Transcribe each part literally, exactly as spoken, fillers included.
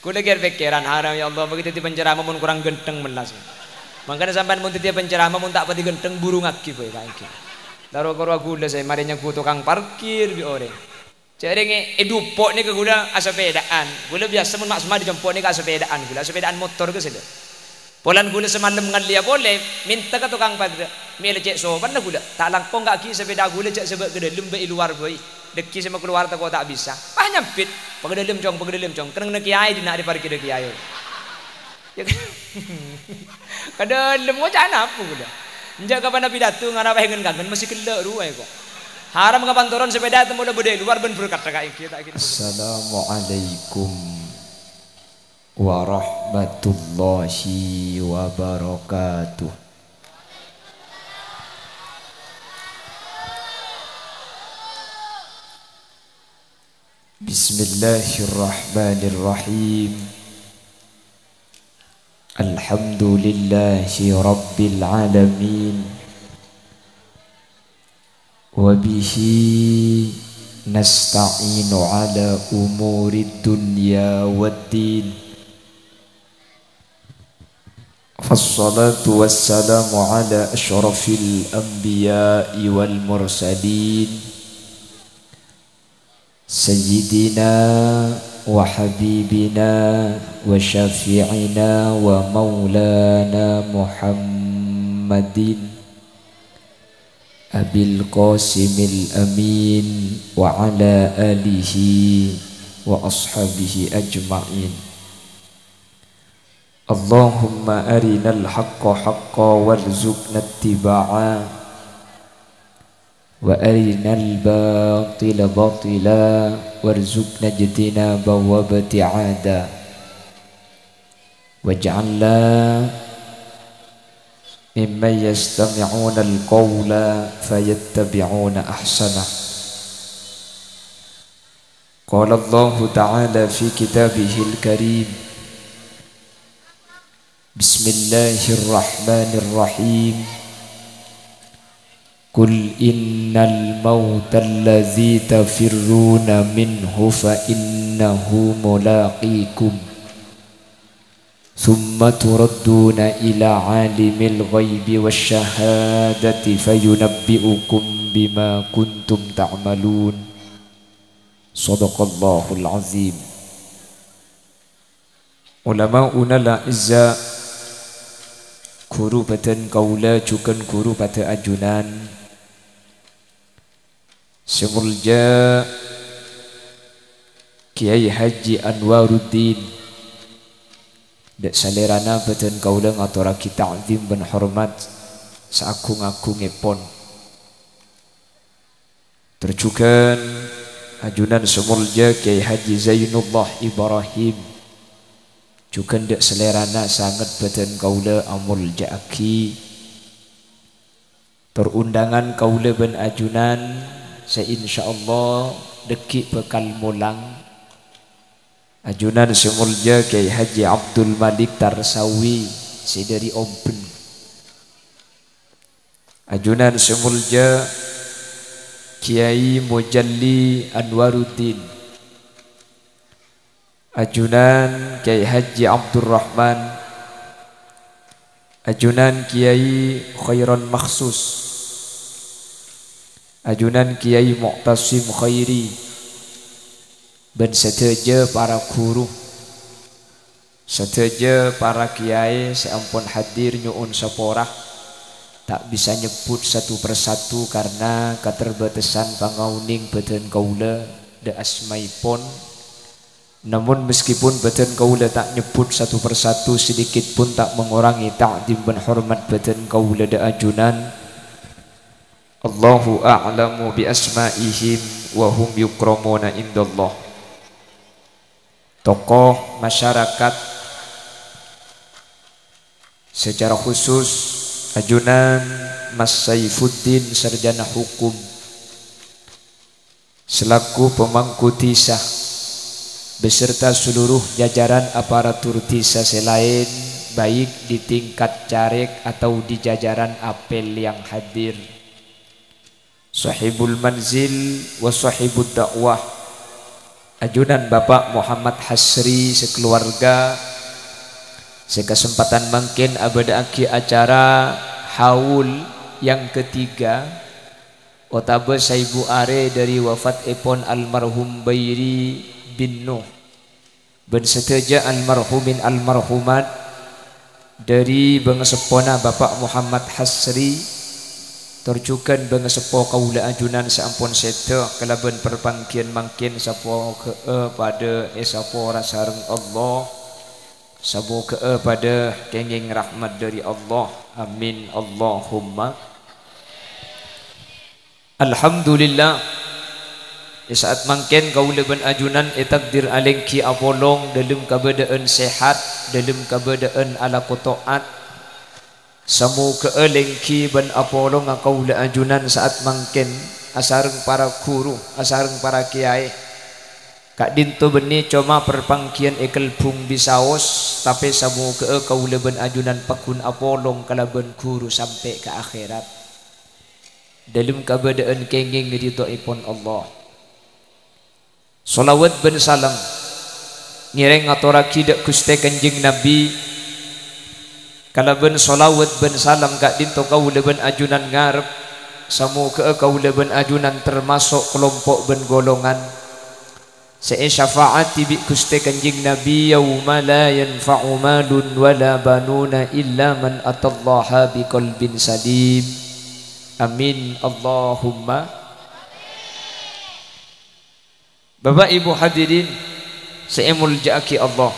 Ghulâ kèr-pèkkèran, "Haram, ya Allah, bâgi dhâddhi penceramah mon korang ghântheng mellas." Mangkana sampèyan mon dhâddhiyâ penceramah, mon ta' patè ghântheng, burungaghi bhâi kaènggi. La ro-koro ghulâ sè marè nyengghu tokang parkir bi' orèng. Jhâ' rèng è, è Dupok nèka ghulâ asepèdaan. Ghulâ biyasa mon ma'-, sè ma' è Dupok nèka asepèdaan ghulâ, asepèdaan motor ghâ' sè la. Polana ghulâ samalem ngallèya polè, mènta ka tokang parkir, "Mè' la cè' sopanna ghulâ, ta' langkong ka'aghi sepèda ghulâ jhâ' sabâ' ka dâlem bâ' è lowar bhâi. Dhâggi' sè makalowar tako' ta' bisa." Pas nyambit, "Pa' ka dâlem, Cong, pa' ka dâlem, Cong. Kennengnganna kèyaè dinna' rè parkirra kèyaè." Yâ, ka dâlem, ngoca' napa ghulâ? Enjâ' kapan pidato ngarapa èngen-kangen, mastè ghellâ' rowa, kok. Haram kapan toron sepèda temmo la bâdâ è lowar bân berkat ka ènggi, ta' ghi. Assalamualaikum warahmatullahi wabarakatuh. Bismillahirrahmanirrahim. Alhamdulillahi rabbil alamin. Wa bihi nasta'inu ala umurid dunya waddin. Fassalatu wassalamu ala asyrafil anbiya'i wal mursalin, sayyidina wa habibina wa syafi'ina wa maulana Muhammadin, Abil Qasimil Amin, wa ala alihi wa ashabihi ajma'in. Allahumma arinal haqqa haqqa warzuqna ittiba'a, wa arinal batila batila warzuqna ijtinaba wa ibti'ada. Waj'alna mimman yastami'unal qawla fayattabi'una ahsanah. Qala Allahu ta'ala fi kitabihil karim, Bismillahirrahmanirrahim. Qul innal mautal ladzi tafirruna minhu fa innahu mulaqikum. Tsumma turadduna ila alimil ghaibi wasy syahadati fayunabbi'ukum bima kuntum ta'malun. Shadaqallahul azim. Ulama'unal a'izza, ghuru bâdân kaulâ jhughân ghuru padâ ajunan, sè molja Kyai Haji Anwaruddin, dâ' salèrana bâdân kaulâ ngatorraghi ta'zim bân hormat saagung-agungngèpon. Tor jhughân ajunan sè molja Kyai Haji Zainullah Ibrahim, jhughân dâ' salèrana sanget bâdân kaulâ amolja'aghi. Tor undangan kaulâ bân ajunan sè insyaallah dhâggi' bhâkal molang, ajunan sè molja Kyai Haji Abdul Malik Tarsawi sè dâri Omben. Ajunan sè molja Kyai Mujalli Anwaruddin, ajunan Kyai Haji Abdurrahman, ajunan Kyai Khairon Makhsus, ajunan Kyai Mu'tasim Khairi, bân sadhâjâ para ghuru, sadhâjâ para kèyaè sè ampon hadir nyo'on sapora. Ta' bisa nyebbhut satu persatu karna katerbatasan pangaonèng bâdân kaulâ dâ' asmaèpon. Namon, meskipun bâdân kaulâ ta' nyebbhut satu persatu, sedikit pun ta' mengurangi ta'zim bân hormat bâdân kaulâ dâ' ajunan. Allahu a'lamu bi asma'ihim wa hum yukramuna indallah. Tokoh masyarakat, secara khusus ajunan Mas Saifuddin, sarjana hukum, selaku pemangku dhisa, beserta seluruh jajaran aparatur dhisa sè laèn, baik di tingkat carèk atau di jajaran apel yang hadir. Sahibul manzil wa sahibud da'wah, Ajunan Bapak Muhammad Hasri sakaluarga sè kasempadhân mangkèn abâdâ'aghi acara haul yang ketiga, otabâ saèbu arè dâri wafatèpon almarhum Bairi bin Nuh, bân sadhâjâ almarhumin almarhumat, dâri bângaseppona Bapak Muhammad Hasri, tor jhughân bângaseppo kaulâ ajunan sè ampon sèdhâ kalabân parpangghiyân mangkèn, samoghâ'â padâ èsapora sareng Allah, samoghâ'â padâ kèngèng rahmat dâri Allah. Amin, Allahumma. Alhamdulillah, è sa'at mangkèn kaulâ bân ajunan ètakdir alèngghi apolong dâlem kabâdâ'ân sehat, dâlem kabâdâ'ân alako to'at. Samoghâ'â lèngghi bân apolonga kaulâ ajunan sa'at mangkèn asareng para ghuru, asareng para kèyaè. Ka'dinto bânnè coma parpangghiyân èkelbhung bisaos, tapè samoghâ'â kaulâ bân ajunan pagghun apolong kalabân ghuru sampè' ka akhèrat. Dâlem kabâdâ'ân kèngèng ridhoèpon Allah. Shalawat bân salam ngèrèng ngatorraghi dâ' Ghustè Kanjeng Nabbhi. Kalabân shalawat bân salam ka'dinto kaulâ bân ajunan ngarep, samoghâ'â kaulâ bân ajunan tamaso' kalompo' bân golongan sè èsyafa'ati bi' Ghustè Kanjeng Nabbhi, "Yauma la yanfa'u malun wa la banuna illa man atallaha biqalbin salim." Amin, Allahumma. Bapak Ibu hadirin sè èmoljâ'aghi Allah.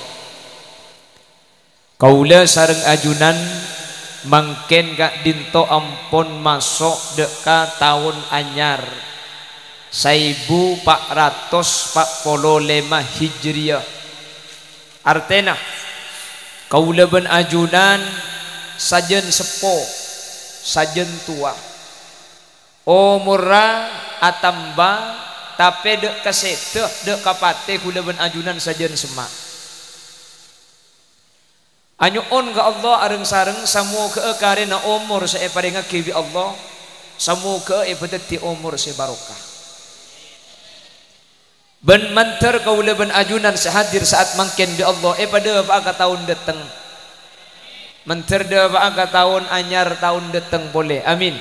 Kaulâ sareng ajunan mangkèn ka'dinto ampon maso' dâ' ka taon anyar, saèbu pa' ratos pa' polo lèma Hijriyah. Artèna, kaulâ bân ajunan sajân seppo, sajân towa. Omorra atamba, tapè dâ' ka sèdhâ, dâ' ka patè kaulâ bân ajunan sajân semma'. Anyo'on ka Allah areng-sareng, samoghâ'â karèna omor sè èparèngaghi bi' Allah, samoghâ'â èpadhâddhi omor sè barokah. Bân mandhâr kaulâ bân ajunan sè hadir sa'at mangkèn bi' Allah èpadhâpa'a ka taon dâteng. Mandhâr dhâpa'a ka taon anyar, taon dâteng polè. Amin.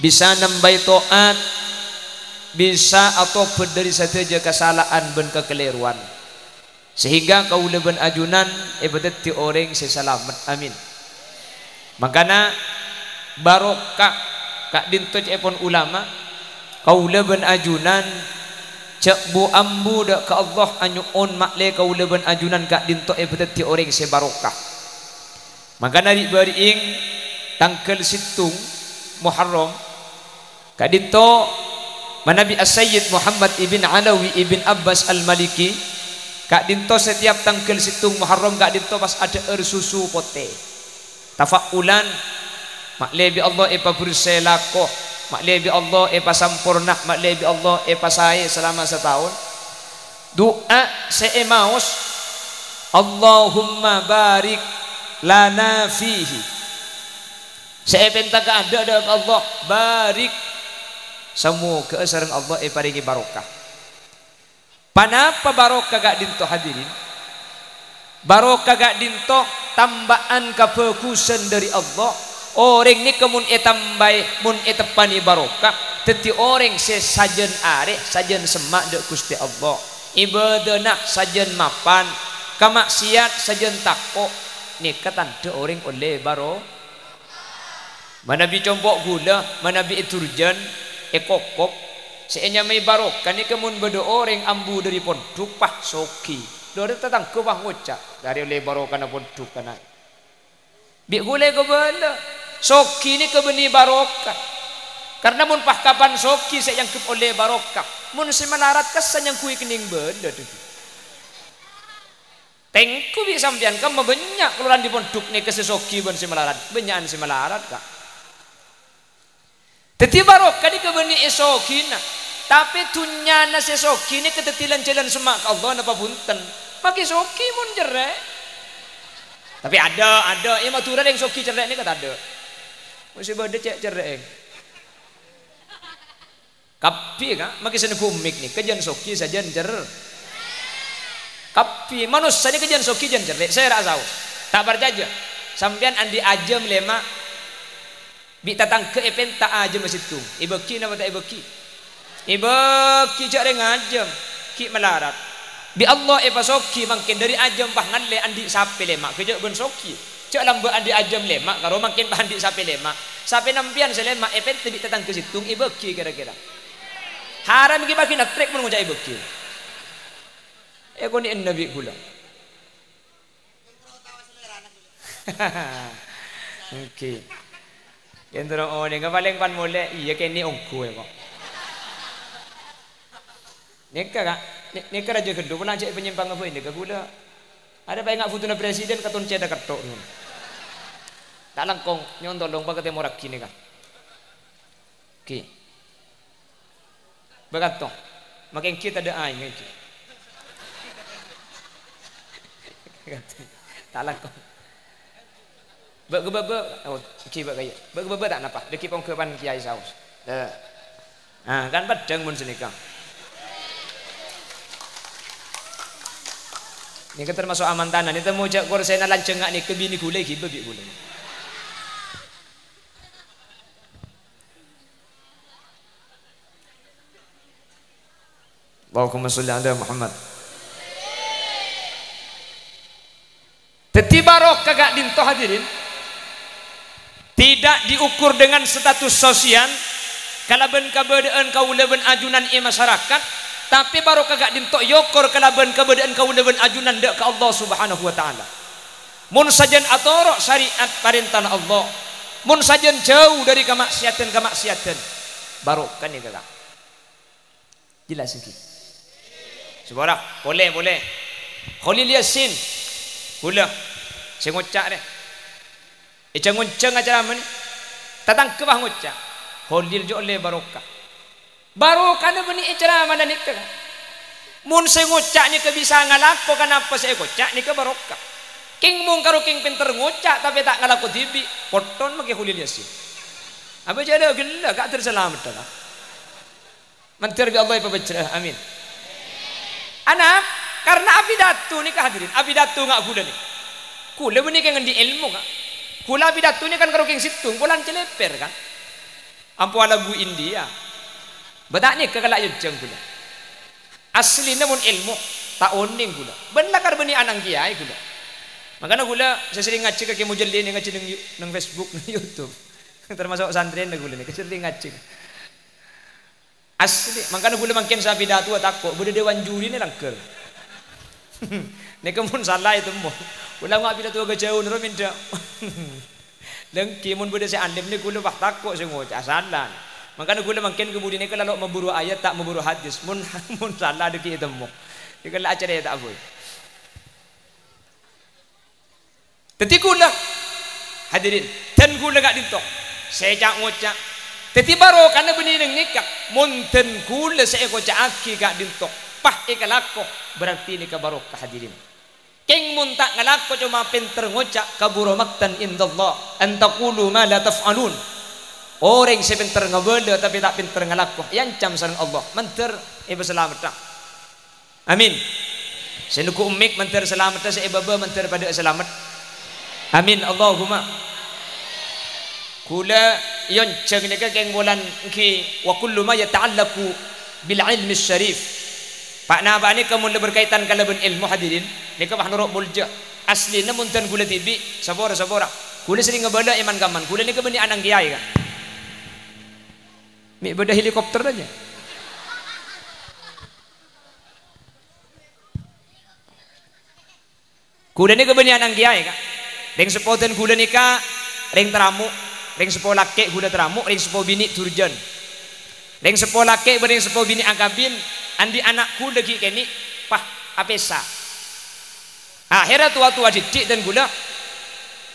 Bisa nambâi to'at, bisa atobhât dâri sadhâjâ kasala'an bân kakalèrowan. Sehingga kaulâ bân ajunan èpadhâddhi orèng sè salamet. Amin. Mangkana barokah ka'dinto ca'èpon ulama, kaulâ bân ajunan jhâ' bu-ambu dâ' ka Allah anyo'on ma'lè kaulâ bân ajunan ka'dinto èpadhâddhi orèng sè barokah. Mangkana ri'-bâri'ing tangghâl sèttong Muharram, ka'dinto manabi As-Sayyid Muhammad ibn Alawi ibn Abbas Al-Maliki, ka'dinto setiap tangghâl sèttong Muharram ka'dinto pas adhâ'âr susu potè. Tafa'ulan, ma'lè bi' Allah èpabersè lako, ma'lè bi' Allah èpasamporna, ma'lè bi' Allah èpasaè salama sataon. Du'a sè èmaos, "Allahumma barik lana fihi." Sè èpènta kaadâ' dâ' ka Allah, "Barik." Samoghâ'â sareng Allah èparèngè barokah. Panapa barokah ka'dinto, hadirin? Barokah ka'dinto tamba'an kabhâghusân dâri Allah. Orèng nèka mon ètambâi, mon èteppanè barokah, dhâddhi orèng sè sajân arè, sajân semma' dâ' Ghustè Allah. Ibâdâna sajân mapan, kamaksiat sajân tako', nèka tandhâ orèng ollè baro-, Manabi compo' ghulâ, manabi èdurjân, èkokop, sè ènyamaè barokah nèka mon bâdâ orèng ambu dâri pondhuk, pas soghi. Dâri tatangghâ pas ngoca', "Dâri ollè barokana pondhuk kana'." Bi' ghulâ èkabâlâ, soghi nèka bânnè barokah. Karna mon pas kapan soghi sè èangghep ollè barokah, mon sè malarat kassa' nyangghuy kennèng bâlâ, dhâggi'. Tèngghu bi' sampèyan, kamma bânnya' kalora'an dâri pondhuk nèka sè soghi bân sè malarat. Bânnya'an sè malarat, Ka'. Dhâddhi, barokah nèka bânnè è soghina. Tapè dhunnyana sè soghi nèka dhâddhi lan-jhâlân semma' ka Allah napa bhunten? Makè soghi mon cerrè'. Tapè adâ', adâ'. È Madhurâ rèng soghi cerrè' nèka tadâ'. Mon sè bâdâ cè' cerrè'è. Kabbhi, Ka', make sè neggu' mik nèka jhân soghi sajân cer-, kabbhi manossa nèka jhân soghi jhân cerrè'. Sèra'a saos. Ta' parcajâ. Sampèyan andi' ajâm lèma', bi' tatangghâ èpènta ajâmma sèttong. Èbâghi napa ta' èbâghi? Èbâghi, jhâ' rèng ajâm. Ghi' malarat. Bi' Allah èpasoghi mangkèn dhâri ajâm pas ngallè andi' sapè lèma', ghâjâ' bân soghi. Jhâ' lambâ' andi' ajâm lèma', karo mangkèn pas andi' sapè lèma'. Sapèna sampèyan sè lèma' èpènta bi' tatangghâ sèttong, èbâghi kèra-kèra. Haram ghi' bâghi natrèk mon ngoca' èbâghi. Èkonè'è bi' ghulâ. Èngghi. Yen terro onènga palèng pan molè, iyâ kènè' ongghu, yâ, kok. Nèka, Ka'. Nè-, nèka Rajâ Ghândhu, polana cè' panyèmpang apa nèka, ghulâ. Arè paènga' fotona presiden katon cèta ketthok, nèka. Ta' langkong, nyo'on tolong, pakatèmorraghi nèka. Ghi. Bâ' kantong. Make èngghi tadâ' aèng èngghi. Ta' langkong. Bâ' ghâbâbâ, oh, èngghi bâ' kaya. Bâ' ghâbâbâ ta' napa? Dhâggi' ponggâ pan kèyaè saos. Eh. Ah, kan peddhâng mon sanèka. Nèka termasuk amantanan. Nèka tèmo jhâ' korsèna lanjhângnga nèka binè ghulâ èghibâ bi' ghulâ. Allahumma sholli ala Muhammad. Dhâddhi, barokah ka'dinto, hadirin, tidak diukur dengan status sosial kalabân kabâdâ'ân kaulâ bân ajunan è masyarakat, tapè barokah ka'dinto èokor kalabân kabâdâ'ân kaulâ bân ajunan dâ' ka Allah Subhanahu wa Ta'ala. Mon sajân atoro' syariat parèntana Allah, mon sajân jhâu dhâri kama'siyadhân-kama'siyadhân, barokah nèka, Ka'. Jelas èngghi? Sè bârâmpa, polè, polè. Kholil Yasin, ghulâ, sè ngoca' rè. È jhâng-onjhâng acaramana, tatangghâ pas ngoca', "Kholil jhâ' ollè barokah." Barokana bânnè è caramana nèka, Ka'. Mon sè ngoca' nèka bisa ngalako ka napa sè èkoca', nèka barokah. Kèng mon karo kèng pènter ngoca', tapè ta' ngalako dhibi', potton make Kholil Yasin. Abâ' jhâ' la ghellâ', Ka', ter salameddhâ, Ka'. Mandhâr bi' Allah èpabhâjhrâ'â. Amin. Anapa? Karna apidato nèka, hadirin, apidato nga' ghulâ nèka. Ghulâ bânnè kèng andi' èlmo, Ka'. Ghulâ apidato nèka kan karo kèng sèttong, polana calèpèr, Ka'. Ampo alaghu India. Bâ' ta' nèka kala' èonjhâng ghulâ. Aslina mon èlmo, ta' onèng ghulâ. Bân lakar bânnè ana'na kèyaè ghulâ. Mangkana ghulâ sè serrèng ngajhi ka Kè Mujallin, ngajhi neng Yu-, neng Facebook, neng YouTube. Termasuk santrèna ghulâ nèka serrèng ngajhi. Asli, mangkana ghulâ mangkèn sè apidato tako', bâdâ dewan jurina langghâr. Nèka mon sala ètemmo. Ghulâ ngoca' apidato ka jhâu noro' mèndhâ. Lengghi mon bâdâ sè alim nèka ghulâ pas tako' sè ngoca' sala. Mangkana ghulâ mangkèn ka budi nèka lalo maburu ayat, ta' maburu hadis. Mon, mon sala dhâggi' ètemmo. Nèka la acarèta bhâi. Dhâddhi ghulâ, hadirin, dân ghulâ ka'dinto, sè ca'-ngoca'. Dhâddhi barokana bânnè neng nèka, mon dân ghulâ sè èkoca'aghi ka'dinto, pas èkalako, berarti nèka barokah, hadirin. Kèng mon ta' ngalako coma pènter ngoca', kabura maqtan indallah, an taqulu ma la taf'alun. Orèng sè pènter ngabâlâ tapè ta' pènter ngalako, èancam sareng Allah, mandhâr èpasalameddhâ. Amin. Sè neggu' mik mandhâr salameddhâ, sè è bâbâ mandhâr padâ'â salamet. Amin. Allahumma. Ghulâ èonjhâng nèka kèng polana èngghi wa kullu ma yata'allaqu bil ilmi syarif. Pa-napa nèka mon la berkaitan kalabân èlmo, hadirin, nèka pas noro' molja. Aslina mon dân ghulâ dhibi', sapora-sapora. Ghulâ serrèng ngabâlâ è man-kamman. Ghulâ nèka bânnè ana'na kèyaè, Ka'. Mè' bâdâ helikopter rajâ. Ghulâ nèka bânnè ana'na kèyaè, Ka'. Rèng seppo dân ghulâ nèka rèng Taramo', rèng seppo lakè' ghulâ Taramo', rèng seppo binè' Durjan. Rèng seppo lakè' bân rèng seppo binè' akabin, andi' ana' ghulâ ghi' kènè', pas apèsa. Akhèrra towa-towa dhiddhi' dân ghulâ.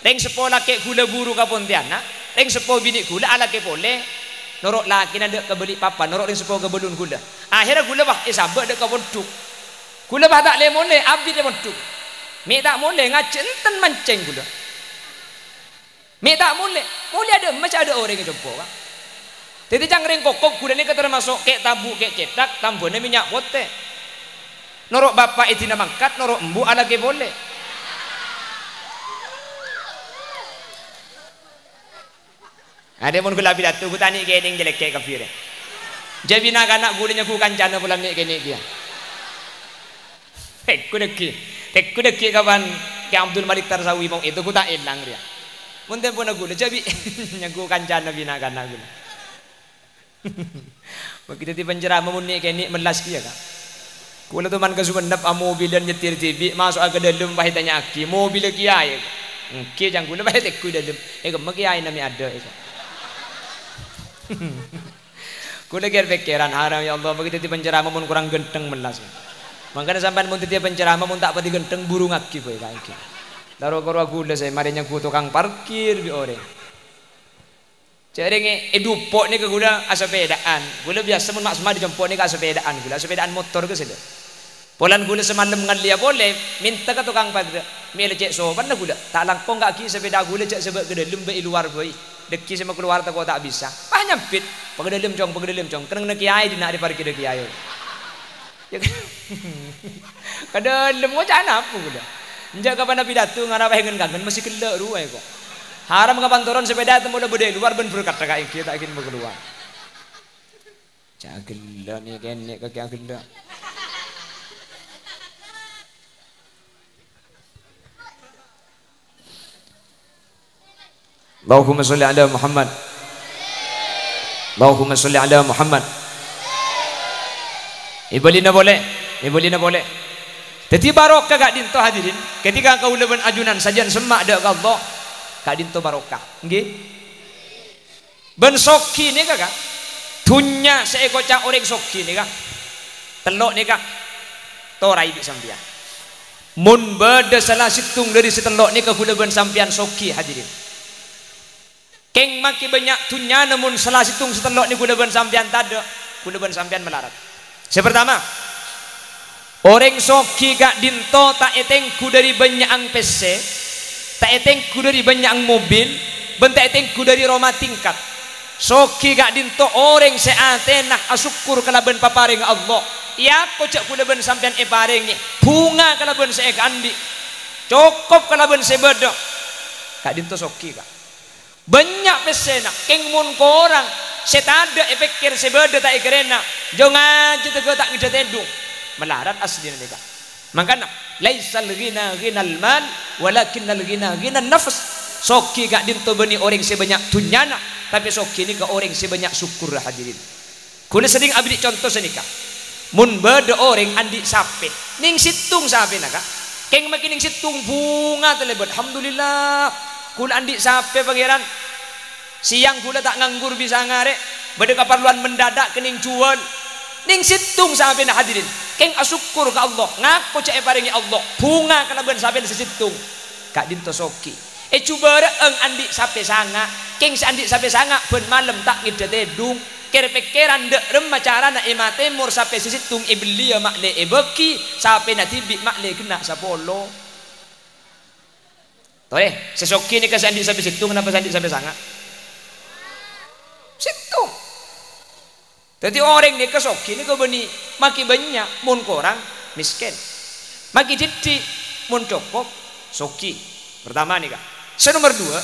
Rèng seppo lakè' ghulâ buru ka Pontianak, rèng seppo binè' ghulâ alakè polè, noro' lakèna dâ' ka Balikpapan, noro' rèng seppo kabâlun ghulâ. Akhèrra ghulâ pas èsabâ' dâ' ka pondhuk. Ghulâ pas ta' lè-molè, abit è pondhuk. Mè' ta' molè, ngajhi enten mancèng ghulâ. Mè' ta' molè, molè adâ' emma ca' adâ' orèng è compo', Ka'. Dhâddhi cangkring kokop ghulâ nèka tamaso' kè' tabu' kè' cèthak, tambhâna mènnya' potè. Noro' bapa' èdina mangkat, noro' embu' alakè polè. Adapun ghulâ pidato, ghu ta' nè'-kènè' nyalèkè' kabbhi rè. Jhâ' bina-kana' ghulâ nyangghu kancana polana nè'-kènè' kèya. Tegghu dhâggi', tegghu dhâggi' kapan Kè Abdul Malik Tarsawi mau itu ghu ta' èlang rèya. Mon tempona ghulâ jhâ' bi' nyangghu kancana bina-kana' ghulâ. Maghi dhâddhi panceramah mon nè'-kènè' mellas kèya, Ka'. Ghulâ toman ka Sumenep amobilan nyetir dhibi', maso'a ka dâlem pas ètanya'aghi, "Mobilla kèyaè?" "Èngghi," ca'na ghulâ, pas ètegghu è dâlem. "È, kemma kèyaèna mè' adâ', Ka'." Ghulâ kèr-pèkkèran, "Haram, ya Allah, maghi dhâddhi panceramah mon korang ghântheng mellas." Mangkana sampèyan mon dhâddhiyâ panceramah, mon ta' patè ghântheng, burungaghi bhâi, Ka', èngghi. La ro-koro ghulâ sè marè nyangghu tokang parkir bi' orèng. Jhâ' rèng è, è Dupo' nèka ghulâ asapèdaan. Ghulâ biyasa mon ma'-, semma'an è Compo' nèka asapèdaan ghulâ, asapèdaan motor ghâ' sè la. Polana ghulâ samalem ngallèya polè, mènta ka tokang padâ. Mèla cè' sopanna ghulâ. Ta' langkong ka'aghi sapèda ghulâ jhâ' sabâ' ka dâlem bâi è lowar bhâi. Dhâggi' sè makalowar tako' ta' bisa. Pas nyambit, "Pa' ka dâlem, Cong, pa' ka dâlem, Cong. Kennengnganna kèyaè dinna' rè parkirra kèyaè." Ya, ka dâlem, ngoca'na apa ghulâ? Enjâ' kapan pidato ngara paèngen-kangen, mastè ghellâ' rowa, ko'. Haram kapan toron sapèda temmo la bâdâ è lowar bân berkatta ka èngghi ta' ghi' makalowar. Jhâ' ghellâ' nè'-kènè' kakè aghellâ'. Allahumma sholli ala Muhammad. Allahumma sholli ala Muhammad. Èbâlina polè, èbâlina polè. Dhâddhi barokah ka'dinto, hadirin. Ketika kaulâ bân ajunan sajân semma' dâ' ka Allah, ka'dinto barokah. Èngghi? Bân soghi nèka, Ka', dhunnya sè èkoca' orèng soghi nèka, tello' nèka, toraè bi' sampèyan. Mon bâdâ sala sèttong dâri sè tello' nèka ghulâ bân sampèyan soghi, hadirin. Kèng makè bânnya' dhunnyana, mon sala sèttong sè tello' nèka ghulâ bân sampèyan tadâ', ghulâ bân sampèyan malarat. Sè partama, orèng soghi ka'dinto ta' ètengghu dâri bânnya'an pèssè, ta' ètengghu dâri bânnya'an mobil, bân ta' ètengghu dâri roma tingkat. Soghi ka'dinto orèng sè atèna asokkor kalabân paparèngnga Allah. Èako jhâ' ghulâ bân sampèyan èparèngè bhunga kalabân sè èkaandi', cokop kalabân sè bâdâ. Ka'dinto soghi, Ka'. Bânnya' pèssèna, kèng mon korang, sè tadâ' èpèkkèr, sè bâdâ ta' èkèrèna, jhâ' ngajhi tèghâ ta' ngèddhâ tèdung. Malarat aslina nèka. Mangkana, "Laisal ghina ghinal mal, walakinnal ghina ghinan nafs." Soghi ka'dinto bânnè orèng sè bânnya' dhunnyana, tapè soghi nèka orèng sè bânnya' sokkorra, hadirin. Ghulâ serrèng aberri' conto sanèka. Mon bâdâ orèng andi' sapè, nèng sèttong sapèna, Ka'. Kèng makè nèng sèttong bhunga talèbât. Alhamdulillah, ghulâ andi' sapè, Pangèran. Sèyang ghulâ ta' nganggur bisa ngarè', bâdâ kaparlowan mendadak kennèng jhuwâl. Nèng sèttong sapèna, hadirin. Kèng asokkor ka Allah, ngako jhâ' èparèngè Allah bhunga kalabân sapèna sè sèttong. Ka'dinto soghi. Èjhubârâ'âng andi' sapè sanga', kèng sè andi' sapè sanga' bân malem ta' ngèddhâ tèdung. Kèr-pèkkèran dâ' remma carana è matèmor sapè sè sèttong èbelliyâ ma'lè èbâghi, sapèna dhibi' ma'lè ghenna' sapolo. Torè, sè soghi nèka sè andi' sapè sèttong, napa sè andi' sapè sanga'? Sèttong. Dhâddhi orèng nèka soghi nèka bânnè makè bânnya', mon korang mèskèn. Makè dhiddhi', mon cokop soghi. Partama nèka. Sè nomer duwâ',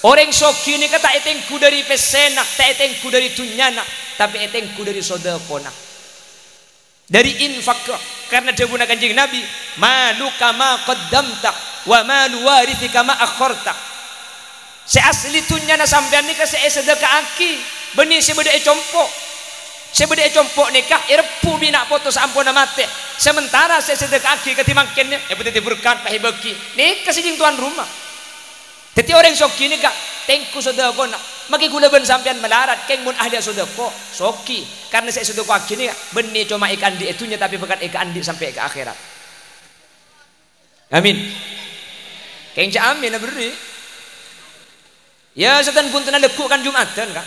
orèng soghi nèka ta' ètengghu dâri pèssèna, ta' ètengghu dâri dhunnyana, tapè ètengghu dâri sodâkona. Dâri infak, karna dhâbuna Kanjeng Nabi, "Maluka ma qaddamta, wa malu warithika ma akharta." Sè asli dhunnyana sampèyan nèka sè èsadhâkaaghi, bânnè sè bâdâ è compo'. Sè bâdâ è compo' nèka èrebbhu' bi' na' poto saamponna matè. Sementara sè èsadhâkaaghi kadhi mangkèn, èpadhâddhi berkat, pas èbâghi. Nèka sè jhâng towan roma. Dhâddhi orèng soghi nèka tèngghu sodâkona. Makè ghulâ bân sampèyan malarat, kèng mon ahli sodâko, soghi. Karna sè èsodâkoaghi nèka bânnè coma èkaandi' è dhunnya, tapè bhâkal èkaandi' sampè' ka akhèrat. Amin. Kèng jhâ' amin, aberri'. Yâ, sètan bhuntenna lagghu' kan Jum'adhân, Ka'.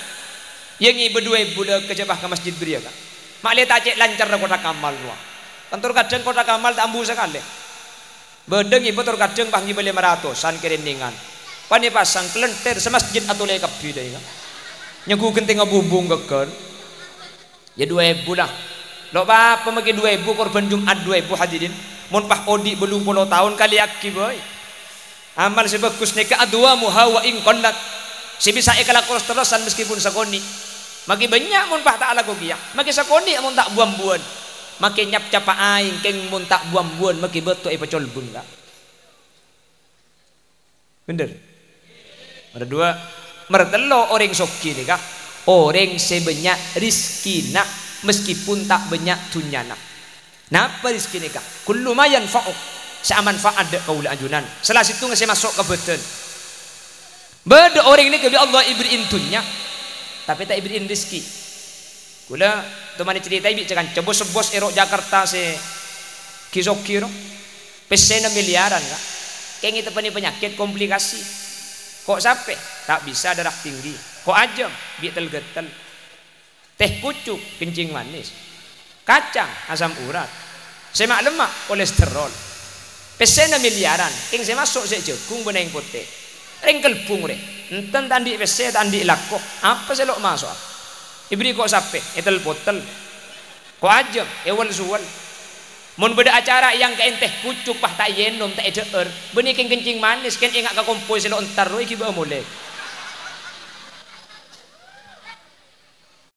Yâ, ngibâ duwâ èbu la kajhâbhâ ka masjid bâriyâ, Ka'. Ma'lè ta' cè' lancarra Kottha Kamal rowa. Kan tor kadhâng Kottha Kamal ta' ambu sakalè. Bâdâ ngibâ tor kadhâng pas ngibâ lèma ratosan kèrènèngan. Pan èpasang kalènthèr samasjid atolè kabbhi dâ' ènga'. Nyèngghu ghentèngnga bubung ghâggâr. Ya, duwâ èbu la. Lo' pa-apa makè duwâ èbu, korban Jum'at duwâ èbu, hadirin. Mon pas odi' bâllung polo taon, kalèyaghi bhâi. Amal sè bhâghus nèka adwamuha wa in qallat. Sè bisa èkalako terros-terrosan meskipun sakonè'. Makè bânnya' mon pas ta' alako kèya. Makè sakonè' mon ta' bu-ambuwân. Makè nyap-capa aèng kèng mon ta' bu-ambuwân makè bâto èpacolbâng, Ka'. Bhender? Nomor dua. Nomor tello', orèng soghi nèka orèng sè bânnya' rejhekkèna meskipun ta' bânnya' dhunnyana. Napa rejhekkè nèka? Kullu ma yanfa'uk, sè amanfa'at dâ' kaulâ ajunan. Sala sèttongnga sè maso' ka bâdân. Bâdâ orèng nèka bi' Allah èberri'in dhunnya, tapè ta' èberri'in rejhekkè. Kaulâ tomanè carètaè bi' ca-kanca, bos-bos è ro' Jakarta sè ghi-soghi ro. Pèssèna miliyaran, Ka'. Kèng èteppa'è panyakèt komplikasi. Ko' sapè? Ta' bisa, darah tinggi. Ko' ajâm? Bi' tel-ghâtel. Tè pucuk, kencing manis. Kacang, asam urat. Sè ma'-lemma', kolesterol. Pèssèna miliyaran, kèng sè maso' sè jhâghung bân aèng potè. Rèng kelbung rè. Enten ta' andi' pèssè, ta' andi' lako. Apa sè lo' maso'a? Èberri' ko' sapè? Ètel-potel. Ko' ajâm? Èwel-suwel. Mon bâdâ acara èangka'è tè pucuk, pas ta' èènom, ta' èdhâ'âr. Bânnè kèng kencing manis, kèng enga' ka kompoy sè lo' entar rowa èghibâ'â molè.